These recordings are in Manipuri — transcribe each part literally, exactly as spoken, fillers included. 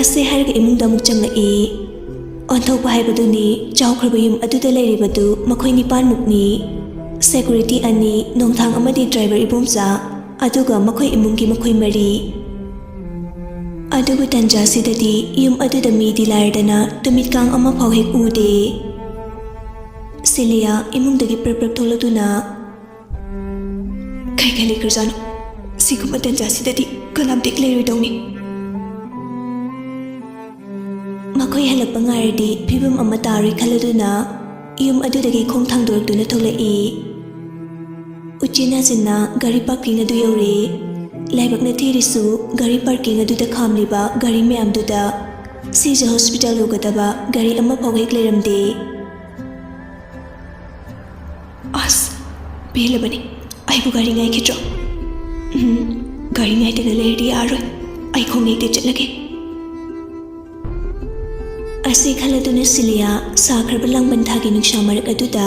ꯑꯁꯤ ꯍꯥꯏꯔꯒ ꯏꯃꯨꯡꯗ ꯑꯃꯨꯛ ꯆꯪꯂꯛꯏ꯫ ꯑꯣꯟꯊꯣꯛꯄ ꯍꯥꯏꯕꯗꯨꯅꯤ, ꯆꯥꯎꯈ꯭ꯔꯕ ꯌꯨꯝ ꯑꯗꯨꯗ ꯂꯩꯔꯤꯕꯗꯨ ꯃꯈꯣꯏ ꯅꯤꯄꯥꯟꯃꯨꯛꯅꯤ꯫ ꯁꯦꯀ꯭ꯌꯨꯔꯤꯇꯤ ꯑꯅꯤ, ꯅꯣꯡꯊꯥꯡ ꯑꯃꯗꯤ ꯗ꯭ꯔꯥꯏꯚꯔ ꯏꯕꯣꯝꯆꯥ, ꯑꯗꯨꯒ ꯃꯈꯣꯏ ꯏꯃꯨꯡꯒꯤ ꯃꯈꯣꯏ ꯃꯔꯤ꯫ ꯑꯗꯨꯕꯨ ꯇꯟꯖꯥꯁꯤꯗꯗꯤ ꯌꯨꯝ ꯑꯗꯨꯗ ꯃꯤꯗꯤ ꯂꯥꯏꯔꯗꯅ ꯇꯨꯃꯤꯠꯀꯥꯡ ꯑꯃꯐꯥꯎ ꯍꯦꯛ ꯎꯗꯦ꯫ ꯁꯤꯂꯤꯌꯥ ꯏꯃꯨꯡꯗꯒꯤ ꯄ꯭ꯔꯞ ꯄ꯭ꯔꯞ ꯊꯣꯛꯂꯛꯇꯨꯅ, "ꯀꯩ ꯀꯩ ꯂꯩꯈ꯭ꯔꯖꯥꯠꯅꯣ? ꯁꯤꯒꯨꯝꯕ ꯇꯟꯖꯥꯁꯤꯗꯗꯤ ꯀꯅꯥꯝꯇ ꯍꯦꯛ ꯂꯩꯔꯣꯏꯗꯧꯅꯤ꯫" ꯃꯈꯣꯏ ꯍꯜꯂꯛꯄ ꯉꯥꯏꯔꯗꯤ ꯐꯤꯕꯝ ꯑꯃ ꯇꯥꯔꯣꯏ ꯈꯜꯂꯗꯨꯅ ꯌꯨꯝ ꯑꯗꯨꯗꯒꯤ ꯈꯣꯡ ꯊꯥꯡꯗꯣꯔꯛꯇꯨꯅ ꯊꯣꯛꯂꯛꯏ꯫ ꯎꯆꯤꯟ ꯅꯥꯆꯤꯟꯅ ꯒꯥꯔꯤ ꯄꯥꯔꯀꯤꯡ ꯑꯗꯨ ꯌꯧꯔꯦ꯫ ꯂꯥꯏꯕꯛꯅ ꯊꯤꯔꯤꯁꯨ, ꯒꯥꯔꯤ ꯄꯥꯔꯀꯤꯡ ꯑꯗꯨꯗ ꯈꯥꯝꯂꯤꯕ ꯒꯥꯔꯤ ꯃꯌꯥꯝꯗꯨꯗ ꯁꯤꯖ ꯍꯣꯁꯄꯤꯇꯥꯜ ꯌꯧꯒꯗꯕ ꯒꯥꯔꯤ ꯑꯃꯐꯥꯎ ꯍꯦꯛ ꯂꯩꯔꯝꯗꯦ꯫ "ꯑꯁ, ꯄꯦꯜꯂꯕꯅꯤ꯫ ꯑꯩꯕꯨ ꯒꯥꯔꯤ ꯉꯥꯏꯈꯤꯗ꯭ꯔꯣ? ꯎꯝ, ꯒꯥꯔꯤ ꯉꯥꯏꯗꯅ ꯂꯩꯔꯗꯤ ꯌꯥꯔꯣꯏ꯫ ꯑꯩ ꯈꯣꯡꯅ ꯍꯦꯛꯇ ꯆꯠꯂꯒꯦ꯫" ꯑꯁꯤ ꯈꯜꯂꯗꯨꯅ ꯁꯤꯂꯤꯌꯥ ꯁꯥꯈ꯭ꯔꯕ ꯂꯥꯡꯕꯟ ꯊꯥꯒꯤ ꯅꯨꯡꯁꯥ ꯃꯔꯛ ꯑꯗꯨꯗ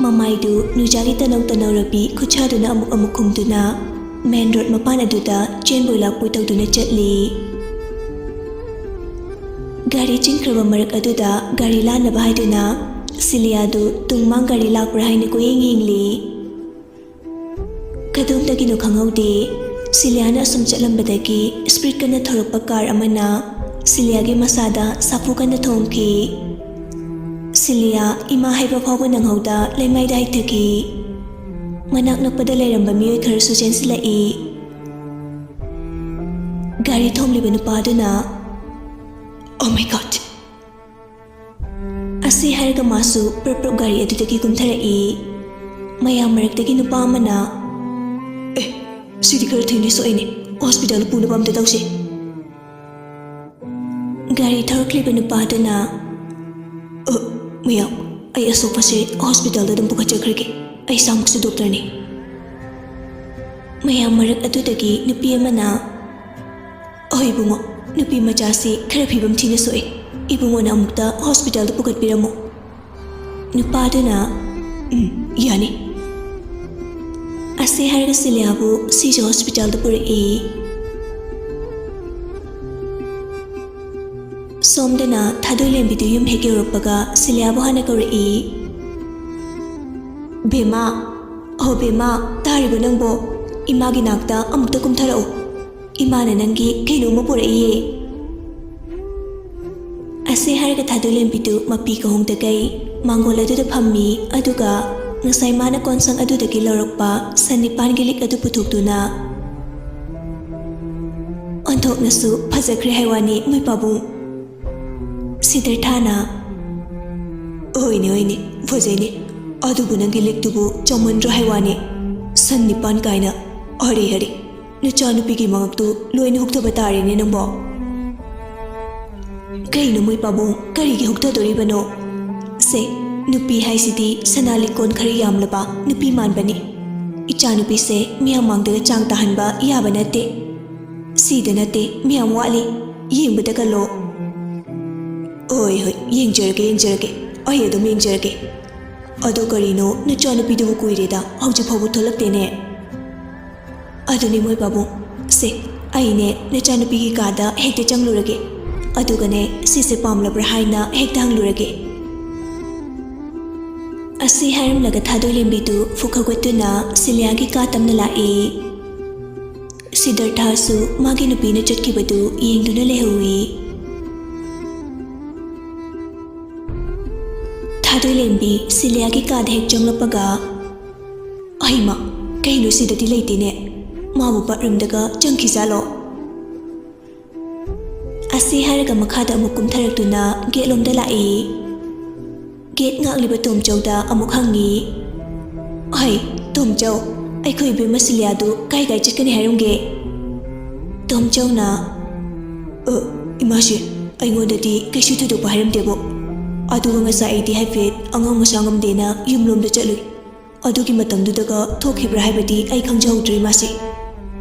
ꯃꯃꯥꯏꯗꯨ ꯅꯨꯡꯖꯥꯒꯤ ꯇꯅꯧ ꯇꯅꯧꯔꯕꯤ ꯈꯨꯠꯁꯥꯗꯨꯅ ꯑꯃꯨꯛ ꯑꯃꯨꯛ ꯈꯨꯝꯗꯨꯅ ꯃꯦꯟ ꯔꯣꯗ ꯃꯄꯥꯟ ꯑꯗꯨꯗ ꯆꯦꯟꯕꯣꯏ ꯂꯥꯛꯄꯣꯏ ꯇꯧꯗꯨꯅ ꯆꯠꯂꯤ꯫ ꯒꯥꯔꯤ ꯆꯤꯟꯈ꯭ꯔꯕ ꯃꯔꯛ ꯑꯗꯨꯗ ꯒꯥꯔꯤ ꯂꯥꯟꯅꯕ ꯍꯥꯏꯗꯨꯅ ꯁꯤꯂꯤꯌꯥꯗꯨ ꯇꯨꯡ ꯃꯥꯡ ꯒꯥꯔꯤ ꯂꯥꯛꯄ꯭ꯔꯥ ꯍꯥꯏꯅ ꯀꯣꯏꯌꯦꯡ ꯌꯦꯡꯂꯤ꯫ ꯀꯗꯣꯝꯗꯒꯤꯅꯣ ꯈꯪꯍꯧꯗꯦ, ꯁꯤꯂꯤꯌꯥꯅ ꯑꯁꯨꯝ ꯆꯠꯂꯝꯕꯗꯒꯤ ꯁ꯭ꯄꯤꯗ ꯀꯟꯅ ꯊꯧꯔꯛꯄ ꯀꯥꯔ ꯑꯃꯅ ꯁꯤꯂꯤꯌꯥꯒꯤ ꯃꯁꯥꯗ ꯁꯥꯐꯨ ꯀꯟꯅ ꯊꯣꯝꯈꯤ꯫ ꯁꯤꯂꯤꯌꯥ ꯏꯃꯥ ꯍꯥꯏꯕ ꯐꯥꯎꯕ ꯅꯪꯍꯧꯗ ꯂꯩꯃꯥꯏꯗ ꯍꯥꯏꯊꯈꯤ꯫ ꯃꯅꯥꯛ ꯅꯛꯄꯗ ꯂꯩꯔꯝꯕ ꯃꯤꯑꯣꯏ ꯈꯔꯁꯨ ꯆꯦꯟꯁꯤꯜꯂꯛꯏ꯫ ꯒꯥꯔꯤ ꯊꯣꯝꯂꯤꯕ ꯅꯨꯄꯥꯗꯨꯅ, "Oh my God!" ꯑꯁꯤ ꯍꯥꯏꯔꯒ ꯃꯥꯁꯨ ꯄ꯭ꯔꯞ ꯄ꯭ꯔꯞ ꯒꯥꯔꯤ ꯑꯗꯨꯗꯒꯤ ꯀꯨꯝꯊꯔꯛꯏ꯫ ꯃꯌꯥꯝ ꯃꯔꯛꯇꯒꯤ ꯅꯨꯄꯥ ꯑꯃꯅ, "ꯑꯦ, ꯁꯤꯗꯤ ꯈꯔ ꯊꯦꯡꯅ ꯁꯣꯛꯏꯅꯦ, ꯍꯣꯁꯄꯤꯇꯥꯜꯗ ꯄꯨꯅꯕ ꯑꯝꯇ ꯇꯧꯁꯦ꯫" ꯒꯥꯔꯤ ꯊꯧꯔꯛꯂꯤꯕ ꯅꯨꯄꯥꯗꯨꯅ, "ꯑ, ꯃꯌꯥꯝ, ꯑꯩ ꯑꯁꯣꯛꯄꯁꯦ ꯍꯣꯁꯄꯤꯇꯥꯜꯗ ꯑꯗꯨꯝ ꯄꯨꯈꯠꯆꯈ꯭ꯔꯒꯦ, ꯑꯩ ꯏꯁꯥꯃꯛꯁꯨ ꯗꯣꯛꯇꯔꯅꯤ꯫" ꯃꯌꯥꯝ ꯃꯔꯛ ꯑꯗꯨꯗꯒꯤ ꯅꯨꯄꯤ ꯑꯃꯅ, "ꯑꯍꯣꯏ ꯏꯕꯨꯡꯉꯣ, ꯅꯨꯄꯤ ꯃꯆꯥꯁꯤ ꯈꯔ ꯐꯤꯕꯝ ꯊꯤꯅ ꯁꯣꯛꯑꯦ, ꯏꯕꯨꯡꯉꯣꯅ ꯑꯃꯨꯛꯇ ꯍꯣꯁꯄꯤꯇꯥꯜꯗ ꯄꯨꯈꯠꯄꯤꯔꯝꯃꯨ꯫" ꯅꯨꯄꯥꯗꯨꯅ, "ꯎꯝ, ꯌꯥꯅꯤ꯫" ꯑꯁꯤ ꯍꯥꯏꯔꯒ ꯁꯤꯂꯤꯌꯥꯕꯨ ꯁꯤꯖ ꯍꯣꯁꯄꯤꯇꯥꯜꯗ ꯄꯨꯔꯛꯏ꯫ ꯁꯣꯝꯗꯅ ꯊꯥꯗꯣꯏꯂꯦꯝꯕꯤꯗꯨ ꯌꯨꯝ ꯍꯦꯛ ꯌꯧꯔꯛꯄꯒ ꯁꯤꯂꯤꯌꯥꯕꯨ ꯍꯥꯟꯅ ꯀꯧꯔꯛꯏ꯫ "ꯕꯦꯝꯃ, ꯑꯍꯣ ꯕꯦꯝꯃ, ꯇꯥꯔꯤꯕꯣ ꯅꯪꯕꯣ? ꯏꯃꯥꯒꯤ ꯅꯥꯛꯇ ꯑꯃꯨꯛꯇ ꯀꯨꯝꯊꯔꯛꯎ꯫ ꯏꯃꯥꯅ ꯅꯪꯒꯤ ꯀꯩꯅꯣꯝꯃ ꯄꯨꯔꯛꯏꯌꯦ꯫" ꯑꯁꯤ ꯍꯥꯏꯔꯒ ꯊꯥꯗꯣꯏꯂꯦꯝꯕꯤꯗꯨ ꯃꯄꯤ ꯀꯍꯣꯡꯗꯈꯩ ꯃꯥꯡꯒꯣꯜ ꯑꯗꯨꯗ ꯐꯝꯃꯤ, ꯑꯗꯨꯒ ꯉꯁꯥꯏ ꯃꯥꯅ ꯀꯣꯟꯁꯪ ꯑꯗꯨꯗꯒꯤ ꯂꯧꯔꯛꯄ ꯁꯟ ꯅꯤꯄꯥꯟꯒꯤ ꯂꯤꯛ ꯑꯗꯨ ꯄꯨꯊꯣꯛꯇꯨꯅ, "ꯑꯣꯟꯊꯣꯛꯅꯁꯨ ꯐꯖꯈ꯭ꯔꯦ ꯍꯥꯏ ꯋꯥꯅꯤ, ꯃꯣꯏ ꯄꯥꯕꯨꯡ꯫" ꯁꯤꯗꯔꯊꯥꯅ, "ꯍꯣꯏꯅꯦ, ꯍꯣꯏꯅꯦ, ꯐꯖꯩꯅꯦ꯫ ꯑꯗꯨꯕꯨ ꯅꯪꯒꯤ ꯂꯤꯛꯇꯨꯕꯨ ꯆꯥꯎꯃꯟꯗ꯭ꯔꯣ ꯍꯥꯏ ꯋꯥꯅꯤ? ꯁꯟ ꯅꯤꯄꯥꯟ ꯀꯥꯏꯅ꯫ ꯑꯔꯦ, ꯑꯔꯦ, ꯅꯆꯥꯅꯨꯄꯤꯒꯤ ꯃꯉꯛꯇꯨ ꯂꯣꯏꯅ ꯍꯨꯛꯊꯕ ꯇꯥꯔꯦꯅꯦ ꯅꯪꯕꯣ꯫" "ꯀꯩꯅꯣ ꯃꯣꯏ ꯄꯥꯕꯨꯡ, ꯀꯔꯤꯒꯤ ꯍꯨꯛꯊꯗꯣꯔꯤꯕꯅꯣ? ꯁꯦ, ꯅꯨꯄꯤ ꯍꯥꯏꯁꯤꯗꯤ ꯁꯅꯥ ꯂꯤꯛꯀꯣꯟ ꯈꯔ ꯌꯥꯝꯂꯕ ꯅꯨꯄꯤ ꯃꯥꯟꯕꯅꯤ꯫ ꯏꯆꯥꯅꯨꯄꯤꯁꯦ ꯃꯤꯌꯥꯝ ꯃꯥꯡꯗꯒ ꯆꯥꯡ ꯇꯥꯍꯟꯕ ꯌꯥꯕ ꯅꯠꯇꯦ꯫ ꯁꯤꯗ ꯅꯠꯇꯦ, ꯃꯌꯥꯝ ꯋꯥꯠꯂꯤ꯫ ꯌꯦꯡꯕꯗ ꯀꯜꯂꯣ꯫" "ꯍꯣꯏ, ꯍꯣꯏ, ꯌꯦꯡꯖꯔꯒꯦ, ꯌꯦꯡꯖꯔꯒꯦ꯫ ꯑꯩ ꯑꯗꯨꯝ ꯌꯦꯡꯖꯔꯒꯦ꯫ ꯑꯗꯣ ꯀꯔꯤꯅꯣ, ꯅꯆꯥꯅꯨꯄꯤꯗꯨꯕꯨ ꯀꯨꯏꯔꯦꯗ, ꯍꯧꯖꯤꯛ ꯐꯥꯎꯕ ꯊꯣꯛꯂꯛꯇꯦꯅꯦ꯫" "ꯑꯗꯨꯅꯤ ꯃꯣꯏ ꯄꯥꯕꯨꯡ꯫ ꯁꯦ, ꯑꯩꯅꯦ ꯅꯆꯥꯅꯨꯄꯤꯒꯤ ꯀꯥꯗ ꯍꯦꯛꯇ ꯆꯪꯂꯨꯔꯒꯦ꯫ ꯑꯗꯨꯒꯅꯦ, ꯁꯤꯁꯦ ꯄꯥꯝꯂꯕ꯭ꯔꯥ ꯍꯥꯏꯅ ꯍꯦꯛꯇ ꯍꯪꯂꯨꯔꯒꯦ꯫" ꯑꯁꯤ ꯍꯥꯏꯔꯝꯂꯒ ꯊꯥꯗꯣꯏꯂꯦꯝꯕꯤꯗꯨ ꯐꯨꯛ ꯍꯧꯒꯠꯇꯨꯅ ꯁꯤꯂꯤꯌꯥꯒꯤ ꯀꯥ ꯇꯝꯅ ꯂꯥꯛꯏ꯫ ꯁꯤꯗꯔꯊꯥꯁꯨ ꯃꯥꯒꯤ ꯅꯨꯄꯤꯅ ꯆꯠꯈꯤꯕꯗꯨ ꯌꯦꯡꯗꯨꯅ ꯂꯩꯍꯧꯏ꯫ ꯊꯥꯗꯣꯏꯂꯦꯝꯕꯤ ꯁꯤꯂꯤꯌꯥꯒꯤ ꯀꯥꯗ ꯍꯦꯛ ꯆꯪꯂꯛꯄꯒ, "ꯑꯩꯃ, ꯀꯩꯅꯣ ꯁꯤꯗꯗꯤ ꯂꯩꯇꯦꯅꯦ? ꯃꯥꯕꯨ ꯕꯥꯠꯔꯨꯝꯗꯒ ꯆꯪꯈꯤꯖꯥꯠꯂꯣ?" ꯑꯁꯤ ꯍꯥꯏꯔꯒ ꯃꯈꯥꯗ ꯑꯃꯨꯛ ꯀꯨꯝꯊꯔꯛꯇꯨꯅ ꯒꯦꯠꯂꯣꯝꯗ ꯂꯥꯛꯏ꯫ ꯒꯦꯠ ꯉꯥꯛꯂꯤꯕ ꯇꯣꯝꯆꯧꯗ ꯑꯃꯨꯛ ꯍꯪꯉꯤ꯫ "ꯍꯩ, ꯇꯣꯝꯆꯧ, ꯑꯩꯈꯣꯏ ꯏꯕꯦꯝꯃ ꯁꯤꯂꯤꯌꯥꯗꯨ ꯀꯥꯏ ꯀꯥꯏ ꯆꯠꯀꯅꯤ ꯍꯥꯏꯔꯝꯒꯦ?" ꯇꯣꯝꯆꯧꯅ, "ꯑ, ꯏꯃꯥꯁꯤ, ꯑꯩꯉꯣꯟꯗꯗꯤ ꯀꯩꯁꯨ ꯊꯣꯏꯗꯣꯛꯄ ꯍꯥꯏꯔꯝꯗꯦꯕꯣ꯫ ꯑꯗꯨꯒ ꯉꯁꯥꯏ ꯑꯩꯗꯤ ꯍꯥꯏꯐꯦꯠ ꯑꯉꯥꯡ ꯃꯁꯥ ꯉꯝꯗꯦꯅ ꯌꯨꯝꯂꯣꯝꯗ ꯆꯠꯂꯨꯏ꯫ ꯑꯗꯨꯒꯤ ꯃꯇꯝꯗꯨꯗꯒ ꯊꯣꯛꯈꯤꯕ꯭ꯔꯥ ꯍꯥꯏꯕꯗꯤ ꯑꯩ ꯈꯪꯖꯍꯧꯗ꯭ꯔꯦ ꯃꯥꯁꯤ꯫"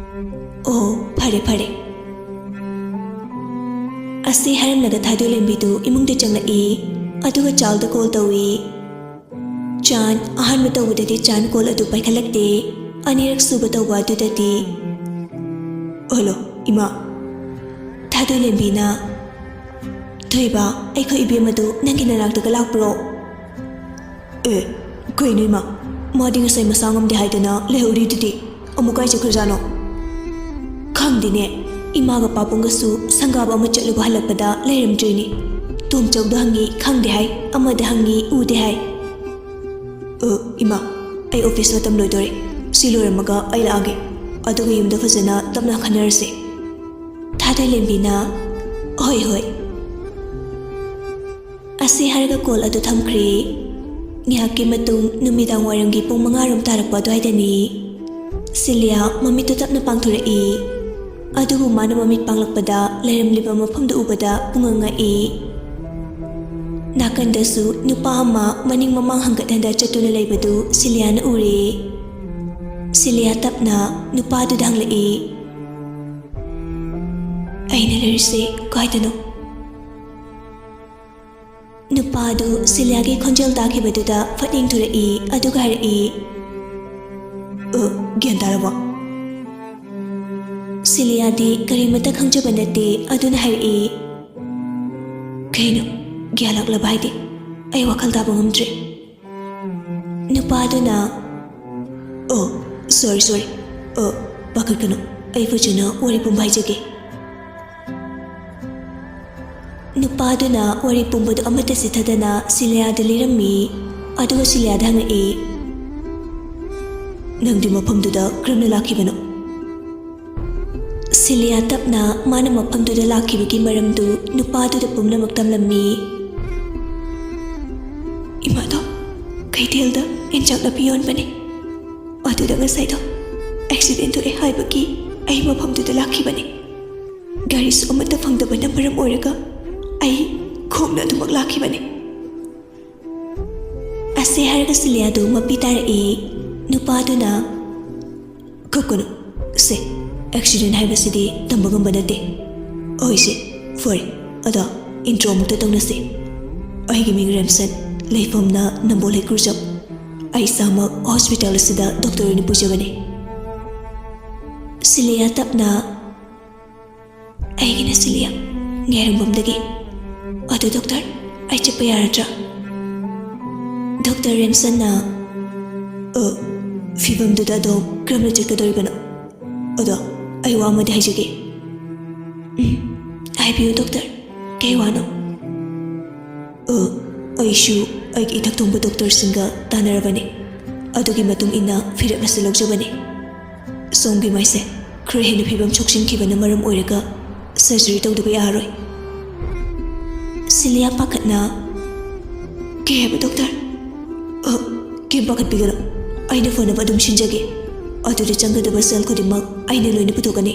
"ꯑꯣ, ꯐꯔꯦ, ꯐꯔꯦ꯫" ꯑꯁꯤ ꯍꯥꯏꯔꯝꯂꯒ ꯊꯥꯗꯣꯏꯂꯦꯝꯕꯤꯗꯨ ꯏꯃꯨꯡꯗ ꯆꯪꯂꯛꯏ, ꯑꯗꯨꯒ ꯆꯥꯜꯗ ꯀꯣꯜ ꯇꯧꯏ꯫ ꯆꯥꯟ ꯑꯍꯥꯟꯕ ꯇꯧꯕꯗꯗꯤ ꯆꯥꯟ ꯀꯣꯜ ꯑꯗꯨ ꯄꯥꯏꯈꯠꯂꯛꯇꯦ꯫ ꯑꯅꯤꯔꯛ ꯁꯨꯕ ꯇꯧꯕ ꯑꯗꯨꯗꯗꯤ, "ꯍꯜꯂꯣ, ꯏꯃꯥ꯫" ꯊꯥꯗꯣꯏꯂꯦꯝꯕꯤꯅ, ꯊꯣꯏꯕ, ꯑꯩꯈꯣꯏ ꯏꯕꯦꯝꯃꯗꯨ ꯅꯪꯒꯤ ꯅꯅꯥꯛꯇꯒ ꯂꯥꯛꯄ꯭ꯔꯣ? ꯑꯦ, ꯀꯩꯅꯣ ꯏꯃꯥ? ꯃꯥꯗꯤ ꯉꯁꯥꯏ ꯃꯁꯥ ꯉꯝꯗꯦ ꯍꯥꯏꯗꯅ ꯂꯩꯍꯧꯔꯤꯗꯨꯗꯤ꯫ ꯑꯃꯨꯛ ꯀꯥꯏ ꯆꯠꯈ꯭ꯔꯖꯥꯠꯅꯣ? ꯈꯪꯗꯦꯅꯦ꯫ ꯏꯃꯥꯒ ꯄꯥꯕꯨꯡꯒꯁꯨ ꯁꯪꯒꯥꯕ ꯑꯃ ꯆꯠꯂꯨꯕ ꯍꯜꯂꯛꯄꯗ ꯂꯩꯔꯝꯗ꯭ꯔꯤꯅꯤ꯫ ꯇꯣꯝꯆꯧꯗ ꯍꯪꯉꯤ, ꯈꯪꯗꯦ ꯍꯥꯏ꯫ ꯑꯃꯗ ꯍꯪꯉꯤ, ꯎꯗꯦ ꯍꯥꯏ꯫ ꯑ, ꯏꯃꯥ, ꯑꯩ ꯑꯣꯐꯤꯁ ꯃꯇꯝ ꯂꯣꯏꯗꯣꯔꯦ꯫ ꯁꯤ ꯂꯣꯏꯔꯝꯃꯒ ꯑꯩ ꯂꯥꯛꯑꯒꯦ꯫ ꯑꯗꯨꯒ ꯌꯨꯝꯗ ꯐꯖꯅ ꯇꯞꯅ ꯈꯟꯅꯔꯁꯦ꯫ ꯊꯥꯗꯣꯏꯂꯦꯝꯕꯤꯅ, "ꯍꯣꯏ, ꯍꯣꯏ꯫" ꯑꯁꯤ ꯍꯥꯏꯔꯒ ꯀꯣꯜ ꯑꯗꯨ ꯊꯝꯈ꯭ꯔꯦ꯫ ꯉꯥꯏꯍꯥꯛꯀꯤ ꯃꯇꯨꯡ ꯅꯨꯃꯤꯗꯥꯡ ꯋꯥꯏꯔꯝꯒꯤ ꯄꯨꯡ ꯃꯉꯥ ꯔꯣꯝ ꯇꯥꯔꯛꯄ ꯑꯗꯨꯋꯥꯏꯗꯅꯤ꯫ ꯁꯤꯂꯤꯌꯥ ꯃꯃꯤꯠꯇꯨ ꯇꯞꯅ ꯄꯥꯡꯊꯣꯔꯛꯏ꯫ ꯑꯗꯨꯕꯨ ꯃꯥꯅ ꯃꯃꯤꯠ ꯄꯥꯡꯂꯛꯄꯗ ꯂꯩꯔꯝꯂꯤꯕ ꯃꯐꯝꯗꯨ ꯎꯕꯗ ꯄꯨꯡꯉꯛ ꯉꯛꯏ꯫ ꯅꯥꯀꯟꯗꯁꯨ ꯅꯨꯄꯥ ꯑꯃ ꯃꯅꯤꯡ ꯃꯃꯥꯡ ꯍꯟꯒꯠ ꯍꯟꯗ ꯆꯠꯇꯨꯅ ꯂꯩꯕꯗꯨ ꯁꯤꯂꯤꯌꯥꯅ ꯎꯔꯦ꯫ ꯁꯤꯂꯤꯌꯥ ꯇꯞꯅ ꯅꯨꯄꯥꯗꯨꯗ ꯍꯪꯂꯛꯏ, "ꯑꯩꯅ ꯂꯩꯔꯤꯁꯦ ꯀꯥꯏꯗꯅꯣ?" ꯅꯨꯄꯥꯗꯨ ꯁꯤꯂꯤꯌꯥꯒꯤ ꯈꯣꯟꯖꯦꯜ ꯇꯥꯈꯤꯕꯗꯨꯗ ꯐꯠ ꯌꯦꯡꯊꯣꯔꯛꯏ, ꯑꯗꯨꯒ ꯍꯥꯏꯔꯛꯏ, "ꯑ, ꯒ꯭ꯌꯥꯟ ꯇꯥꯔꯕꯣ?" ꯁꯤꯂꯤꯌꯥꯗꯤ ꯀꯔꯤꯃꯠꯇ ꯈꯪꯖꯕ ꯅꯠꯇꯦ, ꯑꯗꯨꯅ ꯍꯥꯏꯔꯛꯏ, "ꯀꯩꯅꯣ? ꯒ꯭ꯌꯥꯟ ꯂꯥꯛꯂꯕ ꯍꯥꯏꯗꯤ? ꯑꯩ ꯋꯥꯈꯜ ꯇꯥꯕ ꯉꯝꯗ꯭ꯔꯦ꯫" ꯅꯨꯄꯥꯗꯨꯅ, "ꯑꯣ, ꯁꯣꯔꯤ, ꯁꯣꯔꯤ꯫ ꯑ, ꯄꯥꯈꯠꯀꯅꯨ, ꯑꯩ ꯐꯖꯅ ꯋꯥꯔꯤ ꯄꯨꯝꯕ ꯍꯥꯏꯖꯒꯦ꯫" ꯅꯨꯄꯥꯗꯨꯅ ꯋꯥꯔꯤ ꯄꯨꯝꯕꯗꯨ ꯑꯃꯠꯇ ꯆꯤꯊꯗꯅ ꯁꯤꯂꯤꯌꯥꯗ ꯂꯤꯔꯝꯃꯤ꯫ ꯑꯗꯨꯒ ꯁꯤꯂꯤꯌꯥꯗ ꯍꯪꯉꯛꯏ, "ꯅꯪꯗꯤ ꯃꯐꯝꯗꯨꯗ ꯀꯔꯝꯅ ꯂꯥꯛꯈꯤꯕꯅꯣ?" ꯁꯤꯂꯤꯌꯥ ꯇꯞꯅ ꯃꯥꯅ ꯃꯐꯝꯗꯨꯗ ꯂꯥꯛꯈꯤꯕꯒꯤ ꯃꯔꯝꯗꯨ ꯅꯨꯄꯥꯗꯨꯗ ꯄꯨꯝꯅꯃꯛ ꯇꯝꯂꯝꯃꯤ꯫ "ꯏꯃꯥꯗꯣ ꯀꯩꯊꯦꯜꯗ ꯏꯟꯖꯥꯡ ꯅꯥꯄꯤ ꯌꯣꯟꯕꯅꯦ꯫ ꯑꯗꯨꯗ ꯉꯁꯥꯏꯗꯣ ꯑꯦꯛꯁꯤꯗꯦꯟ ꯊꯣꯛꯑꯦ ꯍꯥꯏꯕꯒꯤ ꯑꯩ ꯃꯐꯝꯗꯨꯗ ꯂꯥꯛꯈꯤꯕꯅꯦ꯫ ꯒꯥꯔꯤꯁꯨ ꯑꯃꯠꯇ ꯐꯪꯗꯕꯅ ꯃꯔꯝ ꯑꯣꯏꯔꯒ ꯑꯩ ꯈꯣꯡꯅ ꯑꯗꯨꯃꯛ ꯂꯥꯛꯈꯤꯕꯅꯦ꯫" ꯑꯁꯤ ꯍꯥꯏꯔꯒ ꯁꯤꯂꯤꯌꯥꯗꯨ ꯃꯄꯤ ꯇꯥꯔꯛꯏ꯫ ꯅꯨꯄꯥꯗꯨꯅ, "ꯀꯞꯀꯅꯨ꯫ ꯁꯦ, ꯑꯦꯛꯁꯤꯗꯦꯟ ꯍꯥꯏꯕꯁꯤꯗꯤ ꯇꯝꯕ ꯉꯝꯕ ꯅꯠꯇꯦ꯫ ꯍꯣꯏꯁꯦ, ꯐꯔꯦ꯫ ꯑꯗꯣ ꯏꯟꯇ꯭ꯔꯣ ꯑꯃꯨꯛꯇ ꯇꯧꯅꯁꯦ꯫ ꯑꯩꯒꯤ ꯃꯤꯡ ꯔꯦꯝꯁꯟ, ꯂꯩꯐꯝꯅ ꯅꯝꯕꯣꯜ ꯍꯩꯀ꯭ꯔꯨꯖꯝ꯫ ꯑꯩ ꯏꯁꯥꯃꯛ ꯍꯣꯁꯄꯤꯇꯥꯜ ꯑꯁꯤꯗ ꯗꯣꯛꯇꯔ ꯑꯣꯏꯅ ꯄꯨꯖꯕꯅꯦ꯫" ꯁꯤꯂꯤꯌꯥ ꯇꯞꯅ, "ꯑꯩꯒꯤꯅ ꯁꯤꯂꯤꯌꯥ, ꯉꯥꯏꯔꯝꯕꯝꯗꯒꯤ꯫ ꯑꯗꯨ ꯗꯣꯛꯇꯔ, ꯑꯩ ꯆꯠꯄ ꯌꯥꯔꯗ꯭ꯔꯥ? ꯗꯣꯛꯇꯔ ꯔꯦꯝꯁꯟꯅ, "ꯑ, ꯐꯤꯕꯝꯗꯨꯗ ꯑꯗꯣꯝ ꯀꯔꯝꯅ ꯆꯠꯀꯗꯧꯔꯤꯕꯅꯣ? ꯑꯗꯣ ꯑꯩ ꯋꯥ ꯑꯃꯗꯤ ꯍꯥꯏꯖꯒꯦ꯫" "ꯎꯝ, ꯍꯥꯏꯕꯤꯌꯨ ꯗꯣꯛꯇꯔ, ꯀꯩ ꯋꯥꯅꯣ?" "ꯑ, ꯑꯩꯁꯨ ꯑꯩꯒꯤ ꯏꯊꯛ ꯊꯣꯡꯕ ꯗꯣꯛꯇꯔꯁꯤꯡꯒ ꯇꯥꯟꯅꯔꯕꯅꯤ꯫ ꯑꯗꯨꯒꯤ ꯃꯇꯨꯡ ꯏꯟꯅ ꯐꯤꯔꯦꯞ ꯑꯁꯤ ꯂꯧꯖꯕꯅꯤ꯫ ꯁꯣꯝꯒꯤ ꯃꯥꯏꯁꯦ ꯈꯔ ꯍꯦꯟꯅ ꯐꯤꯕꯝ ꯁꯣꯛꯆꯤꯟꯈꯤꯕꯅ ꯃꯔꯝ ꯑꯣꯏꯔꯒ ꯁꯔꯖꯔꯤ ꯇꯧꯗꯕ ꯌꯥꯔꯔꯣꯏ꯫" ꯁꯤꯂꯤꯌꯥ ꯄꯥꯈꯠꯅ, "ꯀꯩ ꯍꯥꯏꯕ ꯗꯣꯛꯇꯔ?" "ꯑ, ꯀꯩꯝ ꯄꯥꯈꯠꯄꯤꯒꯅꯨ, ꯑꯩꯅ ꯐꯅꯕ ꯑꯗꯨꯝ ꯁꯤꯟꯖꯒꯦ꯫ ꯑꯗꯨꯗ ꯆꯪꯒꯗꯕ ꯁꯦꯜ ꯈꯨꯗꯤꯡꯃꯛ ꯑꯩꯅ ꯂꯣꯏꯅ ꯄꯨꯊꯣꯛꯀꯅꯤ꯫"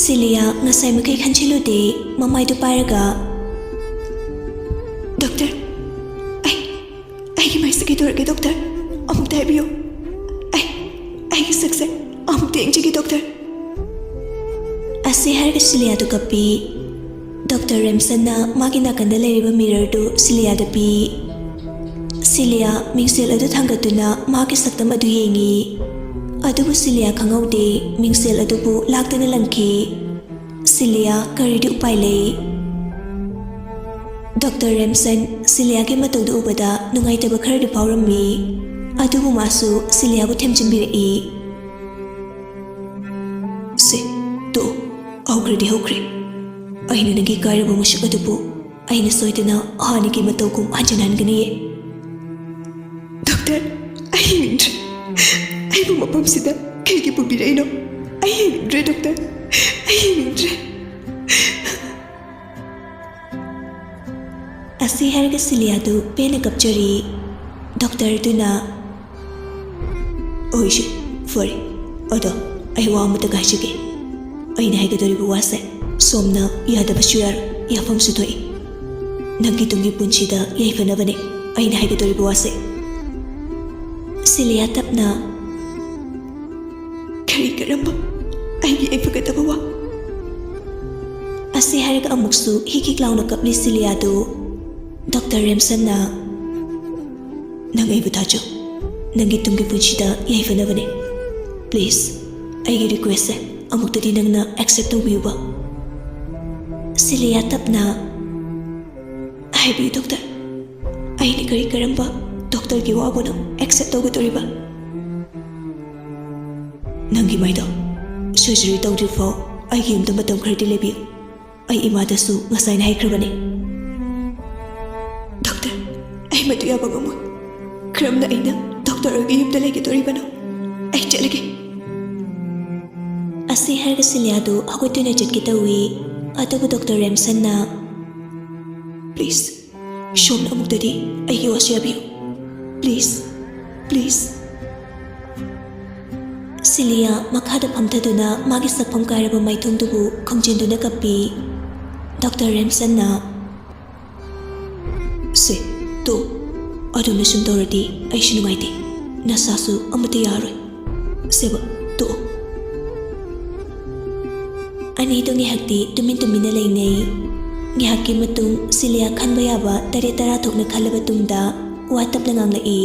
ꯁꯤꯂꯤꯌꯥ ꯉꯁꯥꯏ ꯃꯈꯩ ꯈꯟꯖꯤꯜꯂꯨꯗꯦ, ꯃꯃꯥꯏꯗꯨ ꯄꯥꯏꯔꯒ, "ꯗꯣꯛꯇꯔ, ꯑꯩ, ꯑꯩꯒꯤ ꯃꯥꯏꯁꯦ ꯀꯩꯗꯧꯔꯒꯦ ꯗꯣꯛꯇꯔ? ꯑꯃꯨꯛꯇ ꯍꯥꯏꯕꯤꯌꯨ꯫ ꯑꯩ, ꯑꯩꯒꯤ ꯁꯛꯁꯦ ꯑꯃꯨꯛꯇ ꯌꯦꯡꯖꯒꯦ ꯗꯣꯛꯇꯔ꯫" ꯑꯁꯤ ꯍꯥꯏꯔꯒ ꯁꯤꯂꯤꯌꯥꯗꯨ ꯀꯞꯄꯤ꯫ ꯗꯣꯛꯇꯔ ꯔꯦꯝꯁꯟꯅ ꯃꯥꯒꯤ ꯅꯥꯀꯟꯗ ꯂꯩꯔꯤꯕ ꯃꯤꯔꯔꯗꯨ ꯁꯤꯂꯤꯌꯥꯗ ꯄꯤ꯫ ꯁꯤꯂꯤꯌꯥ ꯃꯤꯡꯁꯦꯜ ꯑꯗꯨ ꯊꯥꯡꯒꯠꯇꯨꯅ ꯃꯥꯒꯤ ꯁꯛꯇꯝ ꯑꯗꯨ ꯌꯦꯡꯉꯤ꯫ ꯑꯗꯨꯕꯨ ꯁꯤꯂꯤꯌꯥ ꯈꯪꯍꯧꯗꯦ, ꯃꯤꯡꯁꯦꯜ ꯑꯗꯨꯕꯨ ꯂꯥꯛꯇꯅ ꯂꯪꯈꯤ꯫ ꯁꯤꯂꯤꯌꯥ ꯀꯔꯤꯗꯤ ꯎꯄꯥꯏ ꯂꯩ? ꯗꯣꯛꯇꯔ ꯔꯦꯝꯁꯟ ꯁꯤꯂꯤꯌꯥꯒꯤ ꯃꯇꯧꯗꯨ ꯎꯕꯗ ꯅꯨꯡꯉꯥꯏꯇꯕ ꯈꯔꯗꯤ ꯐꯥꯎꯔꯝꯃꯤ, ꯑꯗꯨꯕꯨ ꯃꯥꯁꯨ ꯁꯤꯂꯤꯌꯥꯕꯨ ꯊꯦꯝꯖꯤꯟꯕꯤꯔꯛꯏ꯫ "ꯁꯦ, ꯇꯣꯛꯑꯣ, ꯍꯧꯈ꯭ꯔꯗꯤ ꯍꯧꯈ꯭ꯔꯦ꯫ ꯑꯩꯅ ꯅꯪꯒꯤ ꯀꯥꯏꯔꯕ ꯃꯁꯛ ꯑꯗꯨꯕꯨ ꯑꯩꯅ ꯁꯣꯏꯗꯅ ꯍꯥꯟꯅꯒꯤ ꯃꯇꯧꯒꯨꯝ ꯍꯟꯖꯤꯟꯍꯟꯒꯅꯤꯌꯦ꯫" "ꯗꯣꯛꯇꯔ, ꯑꯩ ꯍꯤꯡꯅꯤꯡꯗ꯭ꯔꯦ꯫ ꯑꯩꯕꯨ ꯃꯐꯝꯁꯤꯗ ꯀꯩꯒꯤ ꯄꯨꯕꯤꯔꯛꯏꯅꯣ? ꯑꯩ ꯍꯤꯡꯅꯤꯡꯗ꯭ꯔꯦ ꯗꯣꯛꯇꯔ, ꯑꯩ ꯍꯤꯡꯅꯤꯡꯗ꯭ꯔꯦ꯫" ꯑꯁꯤ ꯍꯥꯏꯔꯒ ꯁꯤꯂꯤꯌꯥꯗꯨ ꯄꯦꯟꯅ ꯀꯞꯆꯔꯤ꯫ ꯗꯣꯛꯇꯔꯗꯨꯅ, "ꯍꯣꯏꯁꯦ, ꯐꯔꯦ꯫ ꯑꯗꯣ ꯑꯩ ꯋꯥ ꯑꯃꯇꯒ ꯍꯥꯏꯖꯒꯦ꯫ ꯑꯩꯅ ꯍꯥꯏꯒꯗꯧꯔꯤꯕ ꯋꯥꯁꯦ ꯁꯣꯝꯅ ꯌꯥꯗꯕꯁꯨ ꯌꯥꯔꯣꯏ, ꯌꯥꯐꯝꯁꯨ ꯊꯣꯛꯏ꯫ ꯅꯪꯒꯤ ꯇꯨꯡꯒꯤ ꯄꯨꯟꯁꯤꯗ ꯌꯥꯏꯐꯅꯕꯅꯦ ꯑꯩꯅ ꯍꯥꯏꯒꯗꯧꯔꯤꯕ ꯋꯥꯁꯦ꯫" ꯁꯤꯂꯤꯌꯥ ꯇꯞꯅ, "ꯀꯔꯤ ꯀꯔꯝꯕ ꯑꯩꯒꯤ ꯌꯥꯏꯐꯒꯗꯕ ꯋꯥ?" ꯑꯁꯤ ꯍꯥꯏꯔꯒ ꯑꯃꯨꯛꯁꯨ ꯍꯤꯛ ꯍꯤꯛ ꯂꯥꯎꯅ ꯀꯞꯂꯤ ꯁꯤꯂꯤꯌꯥꯗꯨ꯫ ꯗꯣꯛꯇꯔ ꯔꯦꯝꯁꯟꯅ, "ꯅꯪ ꯑꯩꯕꯨ ꯊꯥꯖꯧ꯫ ꯅꯪꯒꯤ ꯇꯨꯡꯒꯤ ꯄꯨꯟꯁꯤꯗ ꯌꯥꯏꯐꯅꯕꯅꯦ꯫ ꯄ꯭ꯂꯤꯖ, ꯑꯩꯒꯤ ꯔꯤꯀ꯭ꯋꯦꯁꯁꯦ ꯑꯃꯨꯛꯇꯗꯤ ꯅꯪꯅ ꯑꯦꯛꯁꯦꯞ ꯇꯧꯕꯤꯌꯨꯕ꯫ ꯁꯤꯂꯤꯌꯥ ꯇꯞꯅ, "ꯍꯥꯏꯕꯤꯌꯨ ꯗꯣꯛꯇꯔ, ꯑꯩꯅ ꯀꯔꯤ ꯀꯔꯝꯕ ꯗꯣꯛꯇꯔꯒꯤ ꯋꯥꯕꯨꯅꯣ ꯑꯦꯛꯁꯦꯞ ꯇꯧꯒꯗꯧꯔꯤꯕ? ꯅꯪꯒꯤ ꯃꯥꯏꯗꯣ ꯁꯔꯖꯔꯤ ꯇꯧꯗ꯭ꯔꯤꯐꯥꯎ ꯑꯩꯒꯤ ꯌꯨꯝꯗ ꯃꯇꯝ ꯈꯔꯗꯤ ꯂꯩꯕꯤꯌꯨ꯫ ꯑꯩ ꯏꯃꯥꯗꯁꯨ ꯉꯁꯥꯏꯅ ꯍꯥꯏꯈ꯭ꯔꯕꯅꯤ꯫" "ꯗꯣꯛꯇꯔ, ꯑꯩ ꯃꯗꯨ ꯌꯥꯕ ꯉꯝꯃꯣꯏ꯫ ꯀꯔꯝꯅ ꯑꯩꯅ ꯗꯣꯛꯇꯔ ꯍꯣꯏꯒꯤ ꯌꯨꯝꯗ ꯂꯩꯒꯗꯧꯔꯤꯕꯅꯣ? ꯑꯩ ꯆꯠꯂꯒꯦ꯫" ꯑꯁꯤ ꯍꯥꯏꯔꯒ ꯁꯤꯂꯤꯌꯥꯗꯨ ꯍꯧꯒꯠꯇꯨꯅ ꯆꯠꯀꯦ ꯇꯧꯏ꯫ ꯑꯗꯨꯕꯨ ꯗꯣꯛꯇꯔ ꯔꯦꯝꯁꯟꯅ, "ꯄ꯭ꯂꯤꯖ, ꯁꯣꯝꯅ ꯑꯃꯨꯛꯇꯗꯤ ꯑꯩꯒꯤ ꯋꯥꯁꯤ ꯌꯥꯕꯤꯌꯨ꯫ Please, please." ꯁꯤꯂꯤꯌꯥ ꯃꯈꯥꯗ ꯐꯝꯊꯗꯨꯅ ꯃꯥꯒꯤ ꯁꯛꯐꯝ ꯀꯥꯏꯔꯕ ꯃꯥꯏꯊꯣꯡꯗꯨꯕꯨ ꯈꯨꯝꯖꯤꯟꯗꯨꯅ ꯀꯞꯄꯤ꯫ ꯗꯣꯛꯇꯔ ꯔꯦꯝꯁꯟꯅ, "ꯁꯦ, ꯇꯣ, ꯑꯗꯨꯝꯅ ꯁꯨꯝ ꯇꯧꯔꯗꯤ ꯑꯩꯁꯨ ꯅꯨꯡꯉꯥꯏꯇꯦ꯫ ꯅꯁꯥꯁꯨ ꯑꯃꯠꯇ ꯌꯥꯔꯣꯏ꯫ ꯁꯦꯕ, ꯇꯣ꯫" ꯑꯅꯤꯗꯣ ꯉꯥꯏꯍꯥꯛꯇꯤ ꯇꯨꯃꯤꯟ ꯇꯨꯃꯤꯟꯅ ꯂꯩꯅꯩ꯫ ꯉꯥꯏꯍꯥꯛꯀꯤ ꯃꯇꯨꯡ ꯁꯤꯂꯤꯌꯥ ꯈꯟꯕ ꯌꯥꯕ ꯇꯔꯦꯠ ꯇꯔꯥ ꯊꯣꯛꯅ ꯈꯜꯂꯕ ꯇꯨꯡꯗ ꯋꯥ ꯇꯞꯅ ꯉꯥꯡꯂꯛꯏ,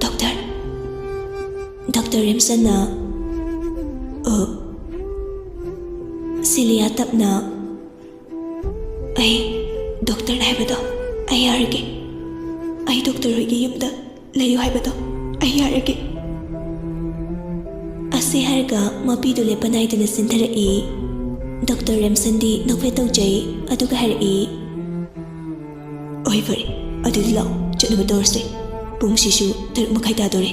"ꯗꯣꯛꯇꯔ꯫" ꯗꯣꯛꯇꯔ ꯔꯦꯝꯁꯟꯅ, "ꯑ?" ꯁꯤꯂꯤꯌꯥ ꯇꯞꯅ, "ꯑꯩ ꯗꯣꯛꯇꯔꯅ ꯍꯥꯏꯕꯗꯣ ꯑꯩ ꯌꯥꯔꯒꯦ꯫ ꯑꯩ ꯗꯣꯛꯇꯔ ꯍꯣꯏꯒꯤ ꯌꯨꯝꯗ ꯂꯩꯌꯨ ꯍꯥꯏꯕꯗꯣ ꯑꯩ ꯌꯥꯔꯒꯦ꯫" ꯑꯁꯤ ꯍꯥꯏꯔꯒ ꯃꯄꯤꯗꯨ ꯂꯦꯞꯄ ꯅꯥꯏꯗꯅ ꯆꯦꯟꯊꯔꯛꯏ꯫ ꯗꯣꯛꯇꯔ ꯔꯦꯝꯁꯟꯗꯤ ꯅꯣꯛꯐꯦꯠ ꯇꯧꯖꯩ, ꯑꯗꯨꯒ ꯍꯥꯏꯔꯛꯏ, "ꯍꯣꯏ, ꯐꯔꯦ, ꯑꯗꯨꯗꯤ ꯂꯥꯛꯑꯣ, ꯆꯠꯅꯕ ꯇꯧꯔꯁꯦ꯫ ꯄꯨꯡꯁꯤꯁꯨ ꯇꯔꯨꯛ ꯃꯈꯥꯏ ꯇꯥꯗꯣꯔꯦ꯫"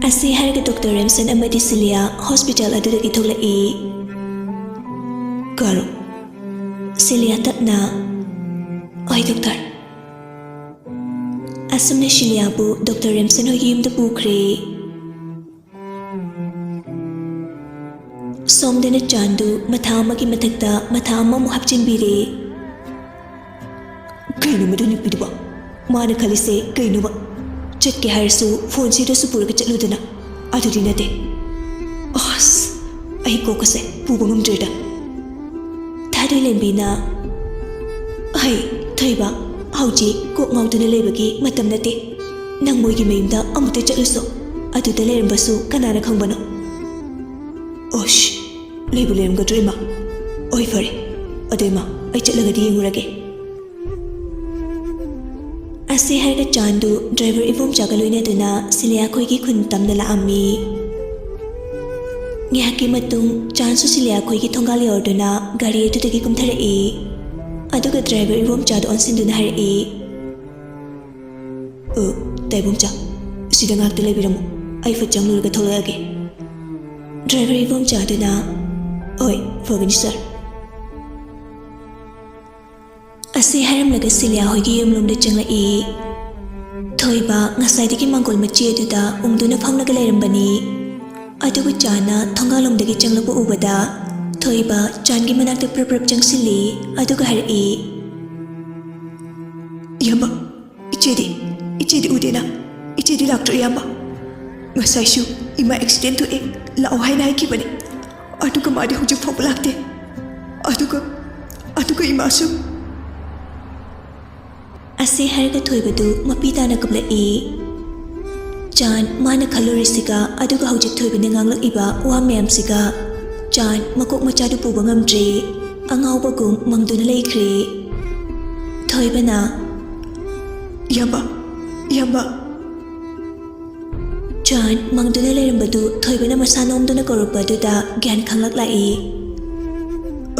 ꯑꯁꯤ ꯍꯥꯏꯔꯒ ꯗꯣꯛꯇꯔ ꯔꯦꯝꯁꯟ ꯑꯃꯗꯤ ꯁꯤꯂꯤꯌꯥ ꯍꯣꯁꯄꯤꯇꯥꯜ ꯑꯗꯨꯗꯒꯤ ꯊꯣꯛꯂꯛꯏ꯫ "ꯀꯥꯔꯣ꯫" ꯁꯤꯂꯤꯌꯥ ꯇꯞꯅ, "ꯍꯣꯏ, ꯗꯣꯛꯇꯔ꯫" ꯑꯁꯨꯝꯅ ꯁꯤꯂꯤꯌꯥꯕꯨ ꯗꯣꯛꯇꯔ ꯔꯦꯝꯁꯟ ꯍꯣꯏꯒꯤ ꯌꯨꯝꯗ ꯄꯨꯈ꯭ꯔꯦ꯫ ꯁꯣꯝꯗꯅ ꯆꯥꯟꯗꯨ ꯃꯊꯥ ꯑꯃꯒꯤ ꯃꯊꯛꯇ ꯃꯊꯥ ꯑꯃꯃꯨꯛ ꯍꯥꯞꯆꯤꯟꯕꯤꯔꯦ꯫ ꯀꯩꯅꯣ ꯃꯗꯨ ꯅꯨꯄꯤꯗꯨꯕꯣ? ꯃꯥꯅ ꯈꯜꯂꯤꯁꯦ ꯀꯩꯅꯣꯕ? ꯆꯠꯀꯦ ꯍꯥꯏꯔꯁꯨ ꯐꯣꯟ ꯁꯤꯗꯁꯨ ꯄꯨꯔꯒ ꯆꯠꯂꯨꯗꯅ꯫ ꯑꯗꯨꯗꯤ ꯅꯠꯇꯦ꯫ ꯑꯁ, ꯑꯩ ꯀꯣꯛꯀꯁꯦ ꯄꯨꯕ ꯉꯝꯗ꯭ꯔꯦꯗ꯫ ꯊꯥꯗꯣꯏꯂꯦꯝꯕꯤꯅ, "ꯍꯩ, ꯊꯣꯏꯕ, ꯍꯧꯖꯤꯛ ꯀꯣꯛ ꯉꯥꯎꯗꯨꯅ ꯂꯩꯕꯒꯤ ꯃꯇꯝ ꯅꯠꯇꯦ꯫ ꯅꯪ ꯃꯣꯏꯒꯤ ꯃꯌꯨꯝꯗ ꯑꯃꯨꯛꯇ ꯆꯠꯂꯨꯁꯣ꯫ ꯑꯗꯨꯗ ꯂꯩꯔꯝꯕꯁꯨ ꯀꯅꯥꯅ ꯈꯪꯕꯅꯣ?" ꯑꯣꯁ, ꯂꯩꯕꯨ ꯂꯩꯔꯝꯒꯗ꯭ꯔꯣ ꯏꯃꯥ? ꯍꯣꯏ, ꯐꯔꯦ꯫ ꯑꯗꯣ ꯏꯃꯥ, ꯑꯩ ꯆꯠꯂꯒꯗꯤ ꯌꯦꯡꯉꯨꯔꯒꯦ꯫ ꯑꯁꯤ ꯍꯥꯏꯔꯒ ꯆꯥꯟꯗꯨ ꯗ꯭ꯔꯥꯏꯚꯔ ꯏꯕꯣꯝꯆꯥꯒ ꯂꯣꯏꯅꯗꯨꯅ ꯁꯤꯂꯤꯌꯥ ꯈꯣꯏꯒꯤ ꯈꯨꯟ ꯇꯝꯅ ꯂꯥꯛꯑꯝꯃꯤ꯫ ꯉꯥꯏꯍꯥꯛꯀꯤ ꯃꯇꯨꯡ ꯆꯥꯟꯁꯨ ꯁꯤꯂꯤꯌꯥ ꯈꯣꯏꯒꯤ ꯊꯣꯡꯒꯥꯜ ꯌꯧꯔꯗꯨꯅ ꯒꯥꯔꯤ ꯑꯗꯨꯗꯒꯤ ꯀꯨꯝꯊꯔꯛꯏ꯫ ꯑꯗꯨꯒ ꯗ꯭ꯔꯥꯏꯚꯔ ꯏꯕꯣꯝꯆꯥꯗ ꯑꯣꯟꯁꯤꯟꯗꯨꯅ ꯍꯥꯏꯔꯛꯏ, "ꯑ, ꯇꯥ ꯏꯕꯣꯝꯆꯥ, ꯁꯤꯗ ꯉꯥꯛꯇ ꯂꯩꯕꯤꯔꯝꯃꯨ꯫ ꯑꯩ ꯐꯠ ꯆꯪꯂꯨꯔꯒ ꯊꯣꯛꯂꯛꯑꯒꯦ꯫" ꯗ꯭ꯔꯥꯏꯚꯔ ꯏꯕꯣꯝꯆꯥꯗꯨꯅ, "ꯍꯣꯏ, ꯐꯒꯅꯤ ꯁꯥꯔ꯫" ꯑꯁꯤ ꯍꯥꯏꯔꯝꯂꯒ ꯁꯤꯂꯤꯌꯥ ꯍꯣꯏꯒꯤ ꯌꯨꯝꯂꯣꯝꯗ ꯆꯪꯂꯛꯏ꯫ ꯊꯣꯏꯕ ꯉꯁꯥꯏꯗꯒꯤ ꯃꯥꯡꯒꯣꯜ ꯃꯆꯤ ꯑꯗꯨꯗ ꯎꯪꯗꯨꯅ ꯐꯝꯂꯒ ꯂꯩꯔꯝꯕꯅꯤ꯫ ꯑꯗꯨꯒ ꯆꯥꯟꯅ ꯊꯣꯡꯒꯥꯜꯂꯣꯝꯗꯒꯤ ꯆꯪꯂꯛꯄ ꯎꯕꯗ ꯊꯣꯏꯕ ꯆꯥꯟꯒꯤ ꯃꯅꯥꯛꯇ ꯄ꯭ꯔꯞ ꯄ꯭ꯔꯞ ꯆꯪꯁꯤꯜꯂꯤ꯫ ꯑꯗꯨꯒ ꯍꯥꯏꯔꯛꯏ, "ꯏꯌꯥꯝꯕ, ꯏꯆꯦꯗꯤ, ꯏꯆꯦꯗꯤ ꯎꯗꯦꯅ? ꯏꯆꯦꯗꯤ ꯂꯥꯛꯇ꯭ꯔꯣ ꯏꯌꯥꯝꯕ? ꯉꯁꯥꯏꯁꯨ ꯏꯃꯥ ꯑꯦꯛꯁꯤꯗꯦꯟ ꯊꯣꯛꯑꯦ, ꯂꯥꯛꯑꯣ ꯍꯥꯏꯅ ꯍꯥꯏꯈꯤꯕꯅꯦ꯫ ꯑꯗꯨꯒ ꯃꯥꯗꯤ ꯍꯧꯖꯤꯛ ꯐꯥꯎꯕ ꯂꯥꯛꯇꯦ꯫ ꯑꯗꯨꯒ, ꯑꯗꯨꯒ ꯏꯃꯥꯁꯨ꯫" ꯑꯁꯤ ꯍꯥꯏꯔꯒ ꯊꯣꯏꯕꯗꯨ ꯃꯄꯤ ꯇꯥꯅ ꯀꯞꯂꯛꯏ꯫ ꯆꯥꯟ ꯃꯥꯅ ꯈꯜꯂꯨꯔꯤꯁꯤꯒ ꯑꯗꯨꯒ ꯍꯧꯖꯤꯛ ꯊꯣꯏꯕꯅ ꯉꯥꯡꯂꯛꯏꯕ ꯋꯥ ꯃꯌꯥꯝꯁꯤꯒ ꯆꯥꯟ ꯃꯀꯣꯛ ꯃꯆꯥꯗꯨ ꯄꯨꯕ ꯉꯝꯗ꯭ꯔꯦ꯫ ꯑꯉꯥꯎꯕꯒꯨꯝ ꯃꯪꯗꯨꯅ ꯂꯩꯈ꯭ꯔꯦ꯫ ꯊꯣꯏꯕꯅ, "ꯏꯌꯥꯝꯕ, ꯏꯌꯥꯝꯕ꯫" ꯆꯥꯟ ꯃꯪꯗꯨꯅ ꯂꯩꯔꯝꯕꯗꯨ ꯊꯣꯏꯕꯅ ꯃꯁꯥ ꯅꯣꯝꯗꯨꯅ ꯀꯧꯔꯛꯄ ꯑꯗꯨꯗ ꯒ꯭ꯌꯥꯟ ꯈꯪꯂꯛ ꯂꯥꯛꯏ꯫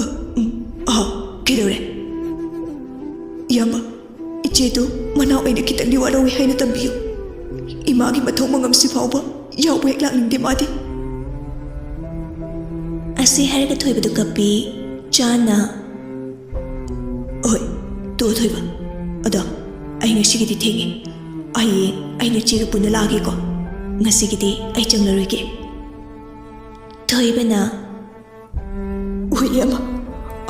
"ꯑ, ꯎꯝ, ꯑꯥ, ꯀꯩꯗꯧꯔꯦ?" "ꯏꯌꯥꯝꯕ, ꯏꯆꯦꯗꯨ ꯃꯅꯥꯎ ꯑꯩꯅ ꯈꯤꯇꯪꯗꯤ ꯋꯥꯔꯧꯏ ꯍꯥꯏꯅ ꯇꯝꯕꯤꯌꯨ꯫ ꯏꯃꯥꯒꯤ ꯃꯊꯧ ꯃꯉꯝꯁꯤ ꯐꯥꯎꯕ ꯌꯥꯎꯕ ꯍꯦꯛ ꯂꯥꯛꯅꯤꯡꯗꯦ ꯃꯥꯗꯤ꯫" ꯑꯁꯤ ꯍꯥꯏꯔꯒ ꯊꯣꯏꯕꯗꯨ ꯀꯞꯄꯤ꯫ ꯆꯥꯟꯅ, "ꯍꯣꯏ, ꯇꯣ ꯊꯣꯏꯕ꯫ ꯑꯗꯣ ꯑꯩ ꯉꯁꯤꯒꯤꯗꯤ ꯊꯦꯡꯉꯦ꯫ ꯍꯌꯦꯡ ꯑꯩꯅ ꯏꯆꯦꯒ ꯄꯨꯟꯅ ꯂꯥꯛꯑꯒꯦꯀꯣ꯫ ꯉꯁꯤꯒꯤꯗꯤ ꯑꯩ ꯆꯪꯂꯔꯣꯏꯒꯦ꯫" ꯊꯣꯏꯕꯅ, "ꯍꯣꯏ, ꯏꯌꯥꯝꯕ꯫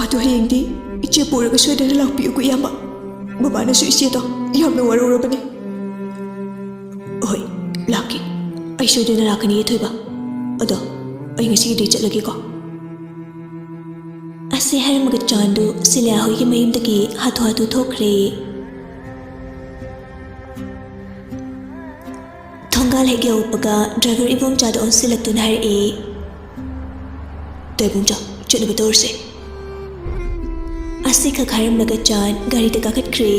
ꯑꯗꯣ ꯍꯌꯦꯡꯗꯤ ꯏꯆꯦ ꯄꯨꯔꯒ ꯁꯣꯏꯗꯅ ꯂꯥꯛꯄꯤꯌꯨꯀꯣ, ꯏꯌꯥꯝꯕ꯫ ꯕꯕꯥꯅꯁꯨ ꯏꯆꯦꯗꯣ ꯌꯥꯝꯅ ꯋꯥꯔꯧꯔꯕꯅꯤ꯫" "ꯍꯣꯏ, ꯂꯥꯛꯀꯦ꯫ ꯑꯩ ꯁꯣꯏꯗꯅ ꯂꯥꯛꯀꯅꯤ, ꯊꯣꯏꯕ꯫ ꯑꯗꯣ ꯑꯩ ꯉꯁꯤꯒꯤꯗꯤ ꯆꯠꯂꯒꯦꯀꯣ꯫" ꯑꯁꯤ ꯍꯥꯏꯔꯝꯃꯒ ꯆꯥꯟꯗꯨ ꯁꯤꯂꯤꯌꯥ ꯍꯣꯏꯒꯤ ꯃꯌꯨꯝꯗꯒꯤ ꯍꯥꯊꯨ ꯍꯥꯊꯨ ꯊꯣꯛꯈ꯭ꯔꯦ꯫ ꯊꯣꯡꯒꯥꯜ ꯍꯦꯛ ꯌꯧꯔꯛꯄꯒ ꯗ꯭ꯔꯥꯏꯚꯔ ꯏꯕꯣꯝꯆꯥꯗ ꯑꯣꯟꯁꯤꯜꯂꯛꯇꯨꯅ ꯍꯥꯏꯔꯛꯏ, ꯇꯥꯏꯕꯪꯆꯥ, ꯆꯠꯅꯕ ꯇꯧꯔꯁꯦ꯫ ꯑꯁꯤꯈꯛ ꯍꯥꯏꯔꯝꯂꯒ ꯆꯥꯟ ꯒꯥꯔꯤꯗ ꯀꯥꯈꯠꯈ꯭ꯔꯦ꯫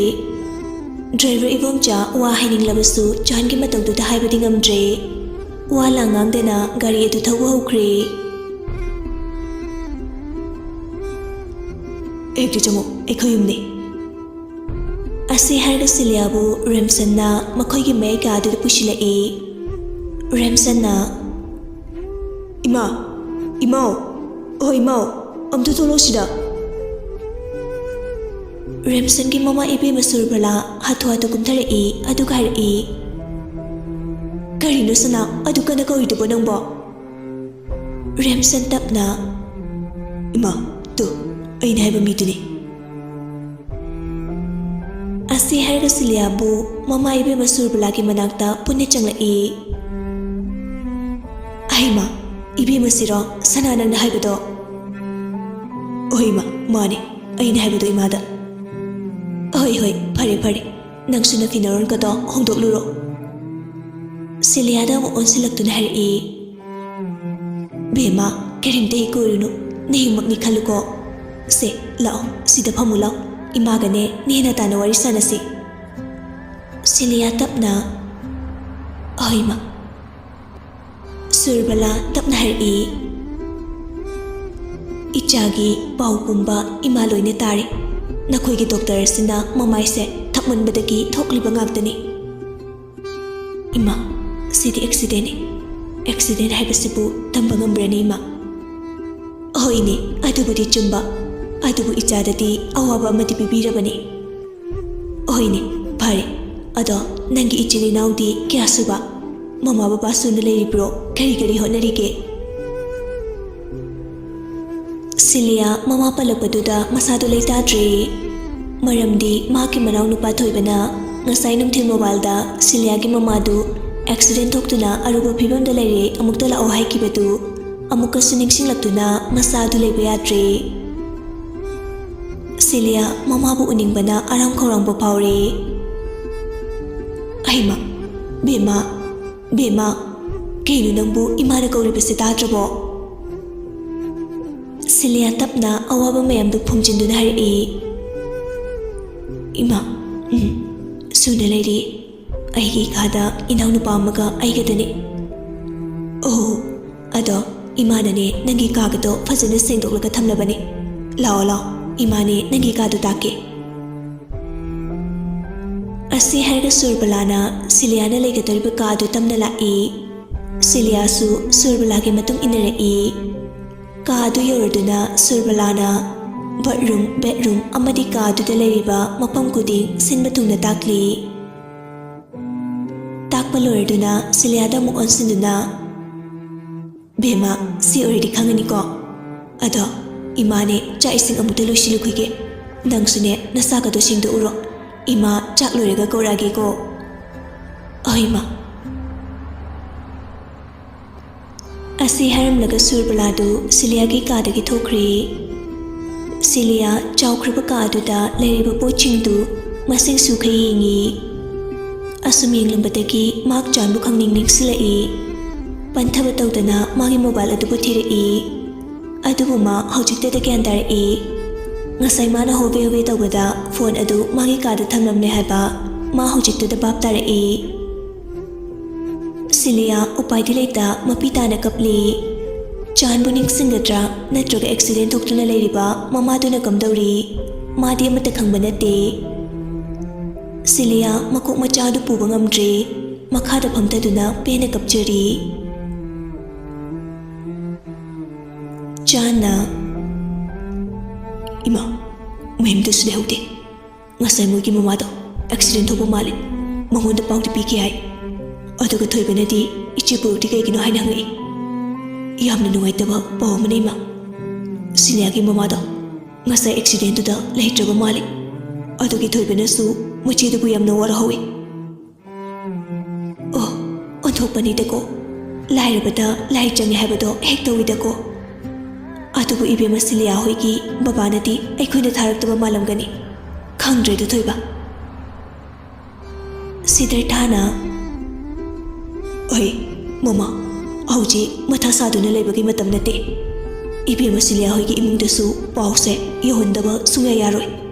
ꯗ꯭ꯔꯥꯏꯚꯔ ꯏꯕꯣꯝꯆꯥ ꯋꯥ ꯍꯥꯏꯅꯤꯡꯂꯕꯁꯨ ꯆꯥꯟꯒꯤ ꯃꯇꯧꯗꯨꯗ ꯍꯥꯏꯕꯗꯤ ꯉꯝꯗ꯭ꯔꯦ꯫ ꯋꯥ ꯂꯥꯡ ꯉꯥꯡꯗꯅ ꯒꯥꯔꯤ ꯑꯗꯨ ꯊꯧꯕ ꯍꯧꯈ꯭ꯔꯦ꯫ "ꯑꯌꯨꯛꯇ ꯆꯪꯉꯣ, ꯑꯩꯈꯣꯏ ꯌꯨꯝꯅꯤ꯫" ꯑꯁꯤ ꯍꯥꯏꯔꯒ ꯁꯤꯂꯤꯌꯥꯕꯨ ꯔꯦꯝꯁꯟꯅ ꯃꯈꯣꯏꯒꯤ ꯃꯌꯥꯏ ꯀꯥ ꯑꯗꯨꯗ ꯄꯨꯁꯤꯜꯂꯛꯏ꯫ ꯔꯦꯝꯁꯟꯅ, "ꯏꯃꯥ, ꯏꯃꯥꯎ, ꯑꯣ ꯏꯃꯥꯎ, ꯑꯝꯇ ꯊꯣꯛꯂꯛꯑꯣ ꯁꯤꯗ꯫" ꯔꯦꯝꯁꯟꯒꯤ ꯃꯃꯥ ꯏꯕꯦꯝꯃ ꯁꯨꯔꯕꯂꯥ ꯍꯥꯊꯨ ꯍꯥꯊꯨ ꯀꯨꯝꯊꯔꯛꯏ, ꯑꯗꯨꯒ ꯍꯥꯏꯔꯛꯏ, "ꯀꯔꯤꯅꯣ ꯁꯅꯥ, ꯑꯗꯨ ꯀꯟꯅ ꯀꯧꯔꯤꯗꯨꯕꯣ ꯅꯪꯕꯣ?" ꯔꯦꯝꯁꯟ ꯇꯞꯅ, "ꯏꯃꯥ, ꯇꯨ, ꯑꯩꯅ ꯍꯥꯏꯕ ꯃꯤꯗꯨꯅꯤ꯫" ꯑꯁꯤ ꯍꯥꯏꯔꯒ ꯁꯤꯂꯤꯌꯥꯕꯨ ꯃꯃꯥ ꯏꯕꯦꯝꯃ ꯁꯨꯔꯕꯂꯥꯒꯤ ꯃꯅꯥꯛꯇ ꯄꯨꯟꯅ ꯆꯪꯂꯛꯏ꯫ "ꯑꯍꯩꯃꯥ, ꯏꯕꯦꯝꯃꯁꯤꯔꯣ ꯁꯅꯥ ꯅꯪꯅ ꯍꯥꯏꯕꯗꯣ?" "ꯍꯣꯏ ꯏꯃꯥ, ꯃꯥꯅꯦ, ꯑꯩꯅ ꯍꯥꯏꯕꯗꯣ ꯏꯃꯥꯗ꯫" "ꯍꯣꯏ, ꯍꯣꯏ, ꯐꯔꯦ, ꯐꯔꯦ, ꯅꯪꯁꯨ ꯅꯐꯤ ꯅꯔꯣꯟꯒꯗꯣ ꯍꯣꯡꯗꯣꯛꯂꯨꯔꯣ꯫" ꯁꯤꯂꯤꯌꯥꯗ ꯑꯃꯨꯛ ꯑꯣꯟꯁꯤꯜꯂꯛꯇꯨꯅ ꯍꯥꯏꯔꯛꯏ, "ꯕꯦꯝꯃ, ꯀꯔꯤꯝꯇ ꯍꯦꯛ ꯀꯣꯏꯔꯨꯅꯨ, ꯅꯌꯨꯝꯃꯛꯅꯤ ꯈꯜꯂꯨꯀꯣ꯫ ꯁꯦ, ꯂꯥꯛꯑꯣ, ꯁꯤꯗ ꯐꯝꯃꯨ ꯂꯥꯎ, ꯏꯃꯥꯒꯅꯦ ꯅꯦꯅ ꯇꯥꯅ ꯋꯥꯔꯤ ꯁꯥꯟꯅꯁꯤ꯫" ꯁꯤꯂꯤꯌꯥ ꯇꯞꯅ, "ꯍꯣꯏ ꯏꯃꯥ꯫" ꯁꯨꯔꯕꯂꯥ ꯇꯞꯅ ꯍꯥꯏꯔꯛꯏ, "ꯏꯆꯥꯒꯤ ꯄꯥꯎ ꯄꯨꯝꯕ ꯏꯃꯥ ꯂꯣꯏꯅ ꯇꯥꯔꯦ꯫ ꯅꯈꯣꯏꯒꯤ ꯗꯣꯛꯇꯔ ꯑꯁꯤꯅ ꯃꯃꯥꯏꯁꯦ ꯊꯛꯃꯟꯕꯗꯒꯤ ꯊꯣꯛꯂꯤꯕ ꯉꯥꯛꯇꯅꯤ꯫" "ꯏꯃꯥ, ꯁꯤꯗꯤ ꯑꯦꯛꯁꯤꯗꯦꯟꯅꯤ꯫ ꯑꯦꯛꯁꯤꯗꯦꯟ ꯍꯥꯏꯕꯁꯤꯕꯨ ꯇꯝꯕ ꯉꯝꯕ꯭ꯔꯅꯤ, ꯏꯃꯥ?" "ꯍꯣꯏꯅꯦ, ꯑꯗꯨꯕꯨꯗꯤ ꯆꯨꯝꯕ꯫ ꯑꯗꯨꯕꯨ ꯏꯆꯥꯗꯗꯤ ꯑꯋꯥꯕ ꯑꯃꯗꯤ ꯄꯤꯕꯤꯔꯕꯅꯤ꯫" "ꯍꯣꯏꯅꯦ, ꯐꯔꯦ꯫ ꯑꯗꯣ ꯅꯪꯒꯤ ꯏꯆꯤꯜ ꯏꯅꯥꯎꯗꯤ ꯀꯌꯥ ꯁꯨꯕ? ꯃꯃꯥ ꯕꯕꯥ ꯁꯨꯅ ꯂꯩꯔꯤꯕ꯭ꯔꯣ? ꯀꯔꯤ ꯀꯔꯤ ꯍꯣꯠꯅꯔꯤꯒꯦ?" ꯁꯤꯂꯤꯌꯥ ꯃꯃꯥ ꯄꯜꯂꯛꯄꯗꯨꯗ ꯃꯁꯥꯗꯨ ꯂꯩꯇꯥꯗ꯭ꯔꯦ꯫ ꯃꯔꯝꯗꯤ ꯃꯍꯥꯛꯀꯤ ꯃꯅꯥꯎꯅꯨꯄꯥ ꯊꯣꯏꯕꯅ ꯉꯁꯥꯏ ꯅꯨꯡꯊꯤꯜ ꯃꯣꯕꯥꯏꯜꯗ ꯁꯤꯂꯤꯌꯥꯒꯤ ꯃꯃꯥꯗꯨ ꯑꯦꯛꯁꯤꯗꯦꯟ ꯊꯣꯛꯇꯨꯅ ꯑꯔꯨꯕ ꯐꯤꯕꯝꯗ ꯂꯩꯔꯦ, ꯑꯃꯨꯛꯇ ꯂꯥꯛꯑꯣ ꯍꯥꯏꯈꯤꯕꯗꯨ ꯑꯃꯨꯛꯀꯁꯨ ꯅꯤꯡꯁꯤꯡꯂꯛꯇꯨꯅ ꯃꯁꯥ ꯑꯗꯨ ꯂꯩꯕ ꯌꯥꯗ꯭ꯔꯦ꯫ ꯁꯤꯂꯤꯌꯥ ꯃꯃꯥꯕꯨ ꯎꯅꯤꯡꯕꯅ ꯑꯔꯥꯝ ꯈꯧꯔꯥꯡꯕ ꯐꯥꯎꯔꯦ꯫ "ꯑꯩꯃ, ꯕꯦꯝꯃ, ꯕꯦꯝꯃ, ꯀꯩꯅꯣ ꯅꯪꯕꯨ ꯏꯃꯥꯅ ꯀꯧꯔꯤꯕꯁꯦ ꯇꯥꯗ꯭ꯔꯕꯣ?" ꯁꯤꯂꯤꯌꯥ ꯇꯞꯅ ꯑꯋꯥꯕ ꯃꯌꯥꯝꯗꯨ ꯐꯨꯝꯖꯤꯟꯗꯨꯅ ꯍꯥꯏꯔꯛꯏ꯫ "ꯏꯃꯥ, ꯎꯝ, ꯁꯨꯅ ꯂꯩꯔꯤ꯫ ꯑꯩꯒꯤ ꯀꯥꯗ ꯏꯅꯥꯎꯅꯨꯄꯥ ꯑꯃꯒ ꯑꯩꯒꯗꯅꯤ꯫ ꯑꯣ, ꯑꯗꯣ ꯏꯃꯥꯅꯅꯦ ꯅꯪꯒꯤ ꯀꯥꯒꯗꯣ ꯐꯖꯅ ꯁꯦꯡꯗꯣꯛꯂꯒ ꯊꯝꯂꯕꯅꯤ꯫ ꯂꯥꯛꯑꯣ, ꯂꯥꯛꯑꯣ, ꯏꯃꯥꯅꯦ ꯅꯪꯒꯤ ꯀꯥꯗꯣ ꯇꯥꯛꯀꯦ꯫" ꯑꯁꯤ ꯍꯥꯏꯔꯒ ꯁꯨꯔꯕꯂꯥꯅ ꯁꯤꯂꯤꯌꯥꯅ ꯂꯩꯒꯗꯧꯔꯤꯕ ꯀꯥꯗꯨ ꯇꯝꯅ ꯂꯥꯛꯏ꯫ ꯁꯤꯂꯤꯌꯥꯁꯨ ꯁꯨꯔꯕꯂꯥꯒꯤ ꯃꯇꯨꯡ ꯏꯟꯅꯔꯛꯏ꯫ ꯀꯥ ꯑꯗꯨ ꯌꯧꯔꯗꯨꯅ ꯁꯨꯔꯕꯂꯥꯅ ꯕꯥꯠꯔꯨꯝ, ꯕꯦꯗꯔꯨꯝ ꯑꯃꯗꯤ ꯀꯥ ꯑꯗꯨꯗ ꯂꯩꯔꯤꯕ ꯃꯐꯝ ꯈꯨꯗꯤꯡ ꯁꯤꯟꯕ ꯊꯨꯡꯅ ꯇꯥꯛꯂꯤ꯫ ꯇꯥꯛꯄ ꯂꯣꯏꯔꯗꯨꯅ ꯁꯤꯂꯤꯌꯥꯗ ꯑꯃꯨꯛ ꯑꯣꯟꯁꯤꯟꯗꯨꯅ, "ꯕꯦꯝꯃ, ꯁꯤ ꯑꯣꯏꯔꯗꯤ ꯈꯪꯉꯅꯤꯀꯣ? ꯑꯗꯣ ꯏꯃꯥꯅꯦ ꯆꯥꯛ ꯏꯁꯤꯡ ꯑꯃꯨꯛꯇ ꯂꯣꯏꯁꯤꯜꯂꯨꯈꯤꯒꯦ꯫ ꯅꯪꯁꯨꯅꯦ ꯅꯁꯥꯒꯗꯣ ꯁꯦꯡꯗꯣꯛꯎꯔꯣ꯫ ꯏꯃꯥ ꯆꯥꯛ ꯂꯣꯏꯔꯒ ꯀꯧꯔꯛꯑꯒꯦꯀꯣ꯫" "ꯑꯍꯣꯏ, ꯏꯃꯥ꯫" ꯑꯁꯤ ꯍꯥꯏꯔꯝꯂꯒ ꯁꯨꯔꯕꯂꯥꯗꯨ ꯁꯤꯂꯤꯌꯥꯒꯤ ꯀꯥꯗꯒꯤ ꯊꯣꯛꯈ꯭ꯔꯦ꯫ ꯁꯤꯂꯤꯌꯥ ꯆꯥꯎꯈ꯭ꯔꯕ ꯀꯥ ꯑꯗꯨꯗ ꯂꯩꯔꯤꯕ ꯄꯣꯠꯁꯤꯡꯗꯨ ꯃꯁꯤꯡ ꯁꯨꯈꯩ ꯌꯦꯡꯉꯤ꯫ ꯑꯁꯨꯝ ꯌꯦꯡꯂꯝꯕꯗꯒꯤ ꯃꯍꯥꯛ ꯆꯥꯟꯕꯨ ꯈꯪꯅꯤꯡ ꯅꯤꯡꯁꯤꯜꯂꯛꯏ꯫ ꯄꯟꯊꯕ ꯇꯧꯗꯅ ꯃꯥꯒꯤ ꯃꯣꯕꯥꯏꯜ ꯑꯗꯨꯕꯨ ꯊꯤꯔꯛꯏ꯫ ꯑꯗꯨꯕꯨ ꯃꯥ ꯍꯧꯖꯤꯛꯇꯗ ꯒ꯭ꯌꯥꯟ ꯇꯥꯔꯛꯏ꯫ ꯉꯁꯥꯏ ꯃꯥꯅ ꯍꯣꯕꯦ ꯍꯣꯕꯦ ꯇꯧꯕꯗ ꯐꯣꯟ ꯑꯗꯨ ꯃꯥꯒꯤ ꯀꯥꯗ ꯊꯝꯂꯝꯂꯦ ꯍꯥꯏꯕ ꯃꯥ ꯍꯧꯖꯤꯛꯇꯗ ꯚꯥꯞ ꯇꯥꯔꯛꯏ꯫ ꯁꯤꯂꯤꯌꯥ ꯎꯄꯥꯏꯗꯤ ꯂꯩꯇ ꯃꯄꯤ ꯇꯥꯅ ꯀꯞꯂꯤ꯫ ꯆꯥꯟꯕꯨ ꯅꯤꯡꯁꯤꯡꯒꯗ꯭ꯔꯥ, ꯅꯠꯇ꯭ꯔꯒ ꯑꯦꯛꯁꯤꯗꯦꯟ ꯊꯣꯛꯇꯨꯅ ꯂꯩꯔꯤꯕ ꯃꯃꯥꯗꯨꯅ ꯀꯝꯗꯧꯔꯤ? ꯃꯥꯗꯤ ꯑꯃꯠꯇ ꯈꯪꯕ ꯅꯠꯇꯦ꯫ ꯁꯤꯂꯤꯌꯥ ꯃꯀꯣꯛ ꯃꯆꯥꯗꯨ ꯄꯨꯕ ꯉꯝꯗ꯭ꯔꯦ꯫ ꯃꯈꯥꯗ ꯐꯝꯊꯗꯨꯅ ꯄꯦꯟꯅ ꯀꯞꯆꯔꯤ꯫ ꯆꯥꯟꯅ, "ꯏꯃꯥ, ꯃꯌꯨꯝꯗꯁꯨ ꯂꯩꯍꯧꯗꯦ꯫ ꯉꯁꯥꯏ ꯃꯣꯏꯒꯤ ꯃꯃꯥꯗꯣ ꯑꯦꯛꯁꯤꯗꯦꯟ ꯊꯣꯛꯄ ꯃꯥꯜꯂꯦ꯫ ꯃꯉꯣꯟꯗ ꯄꯥꯎꯗꯤ ꯄꯤꯈꯤ ꯍꯥꯏ꯫ ꯑꯗꯨꯒ ꯊꯣꯏꯕꯅꯗꯤ ꯏꯆꯦ ꯄꯨꯔꯛꯇꯤ ꯀꯩꯒꯤꯅꯣ ꯍꯥꯏꯅ ꯍꯪꯉꯛꯏ꯫ ꯌꯥꯝꯅ ꯅꯨꯡꯉꯥꯏꯇꯕ ꯄꯥꯎ ꯑꯃꯅꯦ, ꯏꯃꯥ꯫ ꯁꯤꯂꯤꯌꯥꯒꯤ ꯃꯃꯥꯗꯣ ꯉꯁꯥꯏ ꯑꯦꯛꯁꯤꯗꯦꯟꯗꯨꯗ ꯂꯩꯇ꯭ꯔꯕ ꯃꯥꯜꯂꯦ꯫ ꯑꯗꯨꯒꯤ ꯊꯣꯏꯕꯅꯁꯨ ꯃꯆꯦꯗꯨꯕꯨ ꯌꯥꯝꯅ ꯋꯥꯔꯍꯧꯋꯤ꯫" "ꯑꯣ, ꯑꯣꯟꯊꯣꯛꯄꯅꯤꯗꯀꯣ꯫ ꯂꯥꯏꯔꯕꯗ ꯂꯥꯏ ꯆꯪꯉꯦ ꯍꯥꯏꯕꯗꯣ ꯍꯦꯛ ꯇꯧꯏꯗꯀꯣ꯫ ꯑꯗꯨꯕꯨ ꯏꯕꯦꯝꯃ ꯁꯤꯂꯤꯌꯥ ꯍꯣꯏꯒꯤ ꯕꯕꯥꯅꯗꯤ ꯑꯩꯈꯣꯏꯅ ꯊꯥꯔꯛꯇꯕ ꯃꯥꯜꯂꯝꯒꯅꯤ꯫ ꯈꯪꯗ꯭ꯔꯦꯗ ꯊꯣꯏꯕ꯫" ꯁꯤꯗꯔꯊꯥꯅ, "ꯑꯩ, ꯃꯃꯥ, ꯍꯧꯖꯤꯛ ꯃꯊꯥ ꯁꯥꯗꯨꯅ ꯂꯩꯕꯒꯤ ꯃꯇꯝ ꯅꯠꯇꯦ꯫ ꯏꯕꯦꯝꯃ ꯁꯤꯂꯤꯌꯥ ꯍꯣꯏꯒꯤ ꯏꯃꯨꯡꯗꯁꯨ ꯄꯥꯎꯁꯦ ꯌꯧꯍꯟꯗꯕ ꯁꯨꯡꯌꯥ ꯌꯥꯔꯣꯏ꯫